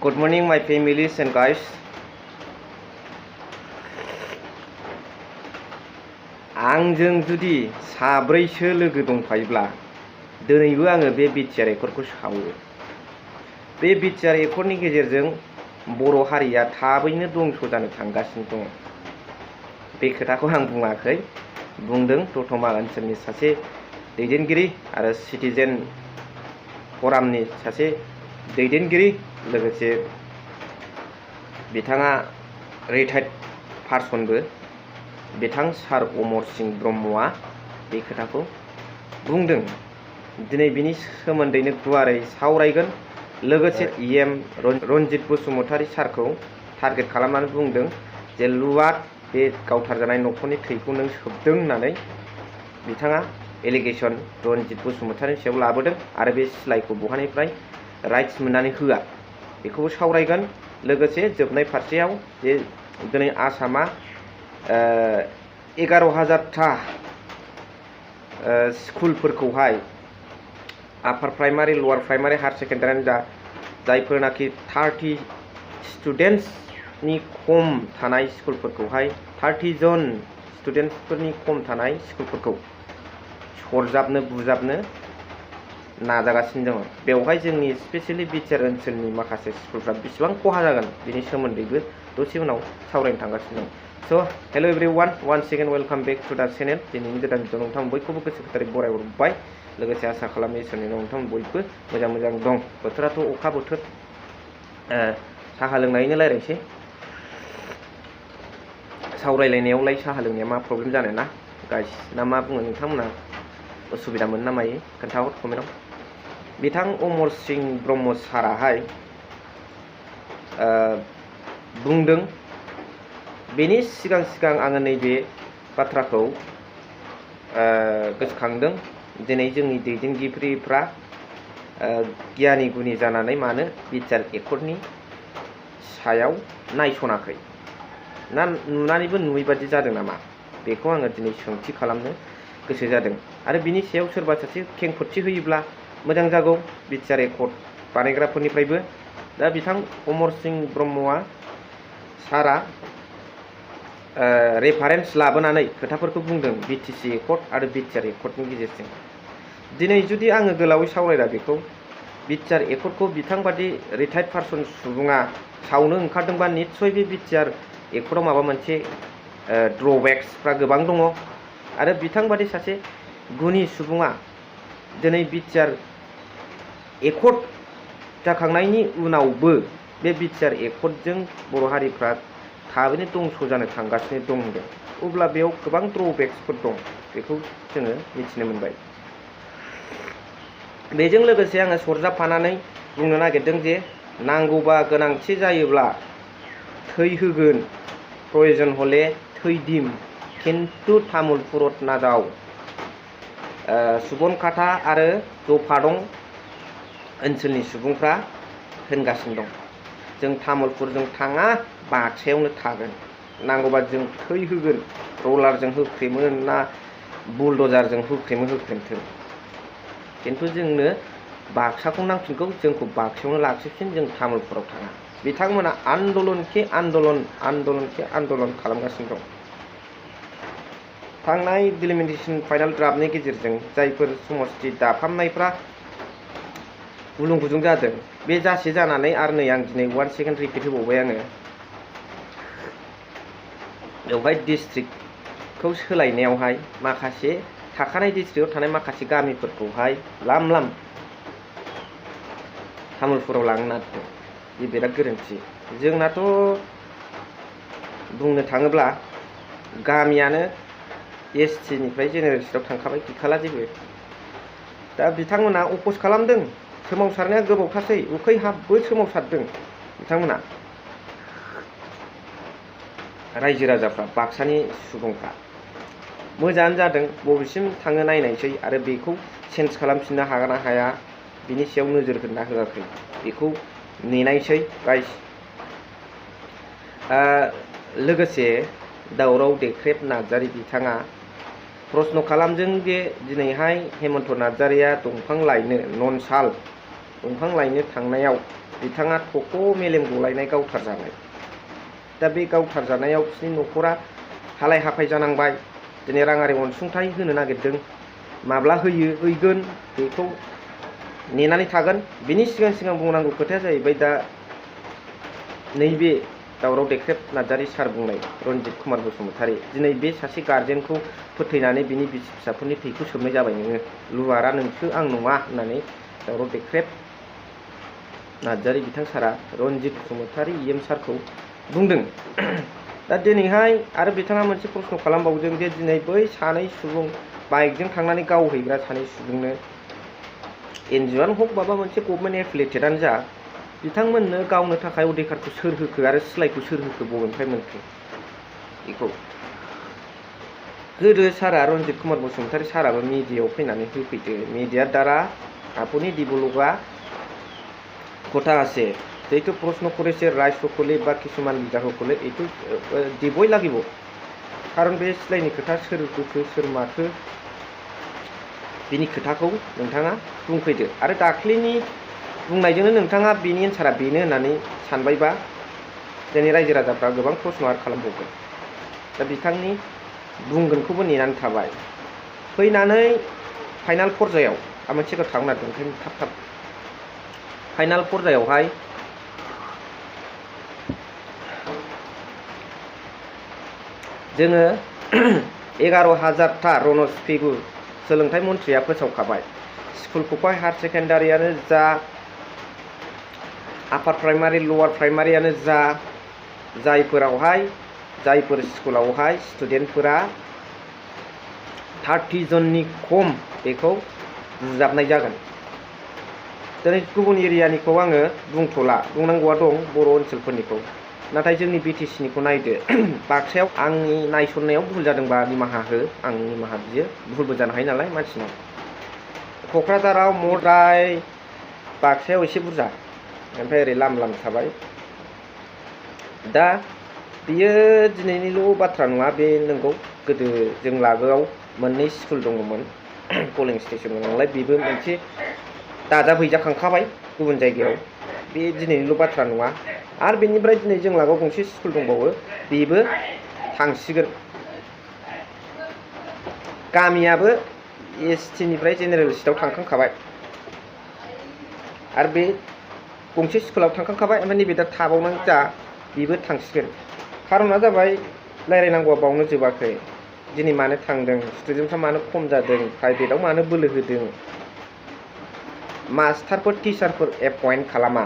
Good morning, my families and guys. आंजों जुदि साब्रैसो लोगो दंफायोब्ला दिनैबो आङो बे बिटिआर एकर्डखौ सावो। बे बिटिआर एकर्डनि गेजेरजों बर' हारिया थाबैनो दंस जानो थांगासिनो दङ। बे खोथाखौ आं बुङाखै, बुंदों दतमा ओनसोलनि सासे दैदेनगिरि आरो सिटिजेन फरामनि सासे दैदेनगिरि, लोगोसे बिथाङा रिटायार्ड पार्सनबो बिथां सार अमर सिंह ब्रह्मआ बे खोथाखौ बुंदों। दिनै बिनि सोमोन्दैनो गुवारै सावरायगोन। लोगोसे इएम रनजित बसुमतारी सारखौ टारगेट खालामनानै बुंदों जे लुवाद बे गावथारजानाय न'खरनि थैखौ नों सोबदों होननानै बिथाङा एलिगेसन रनजित बसुमतारीनि सायाव लाबोदों आरो बे सिलाइखौ बहानिफ्राय राइट्स मोननानै होआ बेखौबो सावरायगोन। लोगोसे जोबनाय फारसेयाव जे दिनै आसामा 11,000टा स्कुलफोरखौहाय आपार प्राइमारि लवार प्राइमारि हायार सेकेन्डारियानो जा जायफोरनाखि 30 स्टुडेन्ट्सनि खम थानाय स्कुलफोरखौहाय 30 जन स्टुडेन्ट्सफोरनि खम थानाय स्कुलफोरखौ सरजाबनो बुजाबनो नाजागासिनो दङ। बेवहाय जोंनि स्पेसियेलि बिटिआर ओनसोलनि माखासे स्कुलफ्रा बेसेबां खहा जागोन बेनि सोमोन्दैबो दसे उनाव सावरायनो थांगासिनो दं। So' hello' everyone, once again welcome back to the channel. दिनैनि गोदान भिडिअ नोंथांमोन बयखौबो गोसो गोथारै बरायहरबाय। लोगोसे आसा खालामो इसोरनि नोंथांमोन बयबो मोजां दं। बोथोराथ' अखा बोथोर, साहा लोंनायनो रायलायनोसै। सावरायलायनायावलाय साहा लोंनाया मा प्रब्लेम जानो ना गाइस, ना मा बुङो नोंथांमोना? उसुबिदा मोनो ना मायो खोन्थाहर कमेन्टआव। बिथां अमर सिंह ब्रह्म साराहाय बुंदों। बेनि सिगां आङो नैबे बाथ्राखौ गोसोखांदों। दिनै जोंनि दैदेनगिरिफ्रा गियानि गुनि जानानै मानो बिटिआर एकर्डनि सायाव नायसनाखै, ना नुनानैबो नुयै बादि जादों नामा? बेखौ आङो दिनै सोंथि खालामनो गोसो जादों। आरो बिनि सायाव सोरबा सासे खेंफोरथि होयोब्ला मोजां जागौ बिटिआर एकर्ड बानायग्राफोरनिफ्रायबो। दा बिथां अमर सिंह ब्रह्मआ सारा रेफारेन्स लाबोनानै खोथाफोरखौ बुंदों बिटिसि एकर्ड आरो बिटिआर एकर्डनि गेजेरजों। दिनै जुदि आङो गोलावै सावरायला बेखौ, बिटिआर एकर्डखौ बिथांबादि रिटायार्ड पार्सन सुबुङा सावनो ओंखारदोंबा निस्सय बे बिटिआर एकर्डआव माबा मोनसे ड्रबेक्सफ्रा गोबां दङ। आरो बिथांबादि सासे गुनि सुबुङा दिनै बिटिआर एकर्ड जाखांनायनि उनावबो बे बिटिआर एकर्डजों बर' हारिफ्रा थाबैनो दंस जानो थांगासिनो दं होनदों। अब्ला बेयाव गोबां ड्रबेक्सफोर दं, बेखौ जोङो मिथिनो मोनबाय। बेजों लोगोसे आङो सरजाबफानानै बुंनो नागिरदों जे नांगौबा गोनांथि जायोब्ला थै होगोन, प्रयजन हले थै दिम, खिन्थु तामुलपुरत नाजाव। सुबनखाता आरो जफादं ओनसोलनि सुबुंफ्रा होनगासिनो दं जों तामुलपुरजों थाङा, बाक्सायावनो थागोन। नांगौबा जों थै होगोन, रलारजों होख्रेमो ना बुलडजारजों होख्रेमथों, खिन्थु जोंनो बाक्साखौ नांफिनगौ, जोंखौ बाक्सायावनो लाखिफिन, जों तामुलपुराव थाङा। बिथांमोना आन्दलन खालामगासिनो दं। थांनाय डिलिमिटेसन फाइनाल ड्राफ्टनि गेजेरजों जायफोर समस्ति दाफामनायफ्रा गुलुं गुजुं जादों, बे जासे जानानै आरो नै आं दिनै 1 सेकेन्ड रिपिट होबावबाय आङो। बेवहाय डिस्ट्रिक्टखौ सोलायनायावहाय माखासे थाखानाय डिस्ट्रिक्टआव थानाय माखासे गामिफोरखौहाय लाम तामुलपुराव लांनो नागिरदों। बे बिराद गोरोन्थि। जोंनाथ' बुंनो थाङोब्ला गामियानो एसटि निफ्राय जेनेरेल लिस्टआव थांखाबाय, गैखाला जेबो। दा बिथांमोना अपस खालामदों। सोमावसारनाया गोबावथारसै, उखै हाबबो सोमावसारदों बिथांमोना, रायजो राजाफ्रा, बाक्सानि सुबुंफ्रा। मोजाङानो जादों, बबेसिम थाङो नायनायसै आरो बेखौ चेन्ज खालामफिननो हागोन ना हाया बिनि सायाव नोजोर होना होआखै बेखौ नेनायसै गाइस। लोगोसे दावराव देख्रेब नार्जारी बिथाङा प्रश्न खालामदों जे दिनैहाय हेमन्त नार्जारीया दंफां लायनो दंफां लायनो थांनायाव बिथाङा थख' मेलेम गलायनाय गावथारजानाय। दा बे गावथारजानायाव बिसोरनि न'खरा हालाय हाफाय जानांबाय। दिनै राङारि अनसुंथाइ होनो नागिरदों, माब्ला हैगोन बेखौ नेनानै थागोन। बिनि सिगां बुंनांगौ खोथाया जाहैबाय दा नैबे दावराव देख्रेब नार्जारि सार बुंनाय रन्जित कुमार बसुमतारी, दिनै बे सासे गार्जेनखौ फोथैनानै बिनि बिसि फिसाफोरनि थैखौ सोबनाय जाबाय नोङो, लुवारा नोंसो आं नङा होननानै दावराव देख्रेब नार्जारि बिथां सारा रन्जित बसुमतारी EM सारखौ बुंदों। दा दिनैहाय आरो बिथाङा मोनसे प्रश्न खालामबावदों जे दिनै बै सानै सुबुं बाइकजों थांनानै गावहैग्रा सानै सुबुंनो NGOआनो हक माबा मोनसे गभर्नमेन्ट एफिलिएटेडआनो जा, बिथांमोननो गावनो थाखाय अधिकारखौ सोर होखो आरो सिलाइखौ सोर होखो, बबेनिफ्राय मोनखो? बेखौ गोदो सारा रन्जित कुमार बसुमतारी साराबो मिडियायाव फैनानै होफैदो। मिडिया দ্বারা আপনি দিবলগা কথা আছে, যেহেতু প্রশ্ন করেছে রায় সকলে বা কিছুমান লিডারসকলে, এইটো দিবই লাগিব। কাৰণ बे सिलाइनि खोथा सोर होखो सोर माखो बिनि खोथाखौ नोंथाङा बुंफैदो। आरो दाख्लैनि बुंनायजोंनो नोंथाङा बेनि एन्सारा बेनो होननानै सानबायबा जोंनि रायजो राजाफ्रा गोबां प्रश्न आरो खालामबावगोन। दा बिथांनि बुंगोनखौबो नेनानै थाबाय। फैनानै फाइनाल पर्यायाव आं मोनसे खोथा थांनो नागिरदों, ओंखायनो थाब फाइनाल पर्यायावहाय जोङो 11,000टा रनज फिगुर सोलोंथाइ मन्थ्रिया फोसावखाबाय। स्कुलखौहाय हायार सेकेन्डारियानो जा, आपार प्राइमारि लवार प्राइमारियानो जा, जायफोर स्कुलावहाय स्टुडेन्टफोरा 30 जननि खम बेखौ बुजाबनाय जागोन। दिनै गुबुन एरियानिखौ आङो बुंथ'ला, बुंनांगौआ दं बर' ओनसोलफोरनिखौ। नाथाय जोंनि BTCनिखौ नायदो। बाक्सायाव आंनि नायसननायाव भुल जादोंबा निमाहा हो, आं निमाहा बियो, भुलबो जानो हायो नालाय मानसिनाव। क'क्राझाराव मद्राय, बाक्सायाव एसे बुरजा, ओमफ्राय ओरै लाम थाबाय। दा बियो दिनैनिल' बाथ्रा नङा, बे नंगौ गोदो जों लागोआव मोननै स्कुल दङमोन, पलिं स्टेसन नालाय बेबो मोनसे दाजाबहैजाखांखाबाय गुबुन जायगायाव। बे दिनैनिल' बाथ्रा नङा। आरो बेनिफ्राय दिनै जों लागोआव गंसे स्कुल दंबावो, बेबो थांसिगोन। गामियाबो ST निफ्राय जेनेरेल सिटआव थांखांखाबाय। आरो बे गंसे स्कुलाव थांखांखाबाय, ओमफ्राय नैबे दा थाबावनानै जा बेबो थांसिगोन। खारना जाबाय रायलायनांगौआ बावनो जोबाखै। दिनै मानो थांदों, स्टुडेन्टफ्रा मानो खम जादों, प्राइभेटआव मानो बोलो होदों, मास्टारफोर टिचारफोर एपइन्ट खालामा,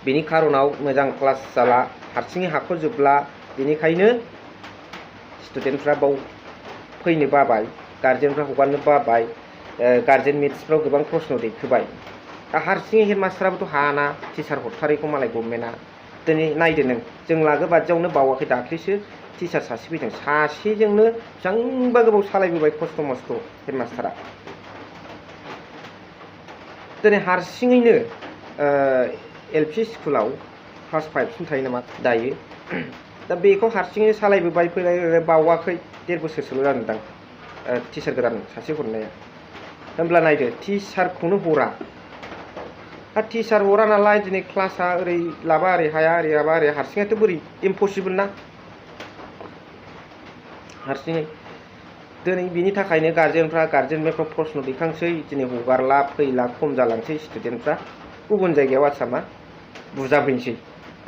बेनि खारनाव मोजां क्लास जाला, हारसिङै हाख'जोबला, बेनिखायनो स्टुडेन्टफ्रा बाव फैनो बाबाय, गार्जेनफ्रा हगारनो बाबाय, गार्जेन मिट्सफ्राव गोबां प्रश्न दैखोबाय। दा हारसिङै हेडमास्टाराबोथ' हायाना टिचार हरथारैखौ मालाय गभर्नमेन्टआ। दिनै नायदो नों, जों लागो बादियावनो बावाखै दाख्लैसो टिचार सासे फैदों, सासेजोंनो बेसेबांबा गोबाव सालायबोबाय खस्थ' मस्थ' हेडमास्टारा। दिनै हारसिङैनो LP स्कुलाव क्लास 5 सिम थायो नामा दायो। दा बेखौ हारसिङैनो सालायबोबाय फैलाय बावाखै, 1.5 बोसोरसोल' जादोंदां टिचार गोदान सासे हरनाया। होमब्ला नायदो टिचारखौनो हरा। आरो टिचार हरा नालाय दिनै क्लासा ओरै लाबा ओरै हाया, ओरै लाबा ओरै, हारसिङैथ' बोरै इम्पसिबोल ना हारसिङै। दिनै बिनि थाखायनो गार्जेन मेटफ्राव प्रश्न दैखांसै, दिनै हगारला फैला खम जालांसै स्टुडेन्टफ्रा। गुबुन जायगायाव आसामा बुजाबहैनोसै,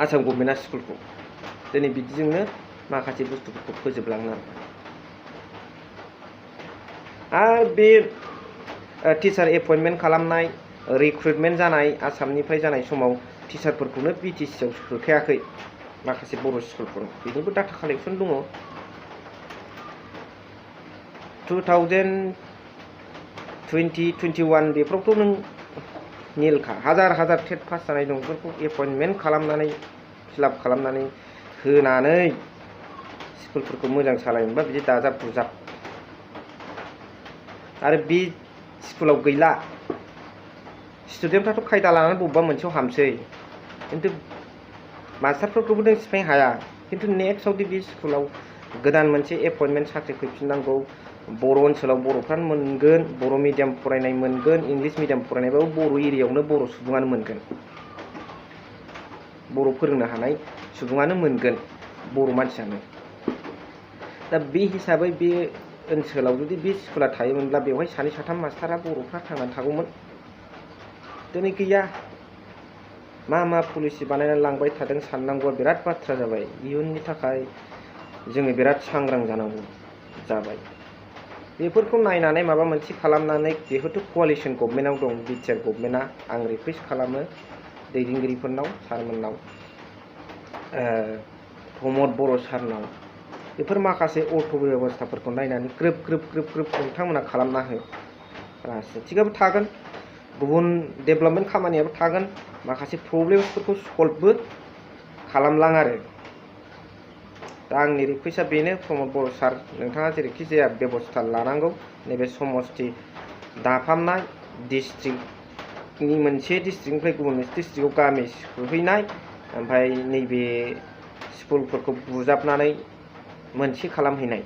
आसाम गभर्नमेन्टआ स्कुलखौ। दिनै बिदिजोंनो माखासे बुस्थुफोरखौ फोजोबलाङो। आरो बे टिचार एपइन्टमेन्ट खालामनाय, रिक्रुटमेन्ट जानाय आसामनिफ्राय जानाय समाव टिचारफोरखौनो BTCआव सोखायाखै माखासे बर' स्कुलफोराव, बेनिबो डाटा कालेक्सन दङ। 2020-21 बेफोरावथ' नों निलखा, हाजार टेट पास जानाय दं, बेफोरखौ एपइन्टमेन्ट खालामनानै फिलाप खालामनानै होनानै स्कुलफोरखौ मोजां सालायनोबा बिदि दाजाब दुजाब। आरो बे स्कुलाव गैला, स्टुडेन्टफ्राथ' खायदा लानानै बबेबा मोनसेयाव हाबसै, खिन्थु मास्टारफोरखौबो नों सिफायनो हाया। खिन्थु नेक्स्टआवदि बे स्कुलाव गोदान मोनसे एपइन्टमेन्ट साख्रि फैफिननांगौ, बर' ओनसोलाव बर'फ्रानो मोनगोन, बर' मिडियाम फरायनाय मोनगोन, इंलिस मिडियाम फरायनायबाबो बर' एरियायावनो बर' सुबुङानो मोनगोन। बर' फोरोंनो हानाय सुबुङानो मोनगोन बर' मानसियानो। दा बे हिसाबै बे ओनसोलाव जुदि बे स्कुला थायोमोनब्ला बेवहाय सानै साथाम मास्टारा बर'फ्रा थांनानै थागौमोन। दिनै गैया। मा पलिसि बानायनानै लांबाय थादों साननांगौआ बिराद बाथ्रा जाबाय। इयुननि थाखाय जोङो बिराद सांग्रां जानांगौ जाबाय। बेफोरखौ नायनानै माबा मोनसे खालामनानै जिहेतु क'आलिसन गभर्नमेन्टआव दं, बिटिआर गभर्नमेन्टआ, आं रिकुवेस्ट खालामो दैदेनगिरिफोरनाव, सारमोननाव, प्रमद बर' सारनाव, बेफोर माखासे अर्थ बेबस्थाफोरखौ नायनानै ग्रोब नोंथांमोना खालामना हो। राजनितिकआबो थागोन, गुबुन डेभेलपमेन्ट खामानियाबो थागोन, माखासे प्रब्लेमसफोरखौ सल्भबो खालामलां आरो। दा आंनि रिकुवेस्टआ बेनो प्रमद बर' सार, नोंथाङा जेरैखि जाया बेबस्था लानांगौ। नैबे समस्ति दाफामनाय, डिस्ट्रिक्टनि मोनसे डिस्ट्रिक्टनिफ्राय गुबुन मोनसे डिस्ट्रिक्टआव गामि सोहैनाय, ओमफ्राय नैबे स्कुलफोरखौ बुजाबनानै मोनसे खालामहैनाय,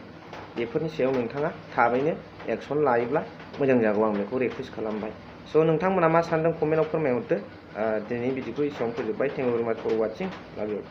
बेफोरनि सायाव नोंथाङा थाबैनो एक्सन लायोब्ला मोजां जागौ, आं बेखौ रिकुवेस्ट खालामबाय। स' नोंथांमोना मा सानदों कमेन्टआव फोरमायहरदो। दिनैनि भिडिअखौ एसेबां फोजोबबाय। थेंक इउ भेरि माच फर वाचिं। लाभ इउ।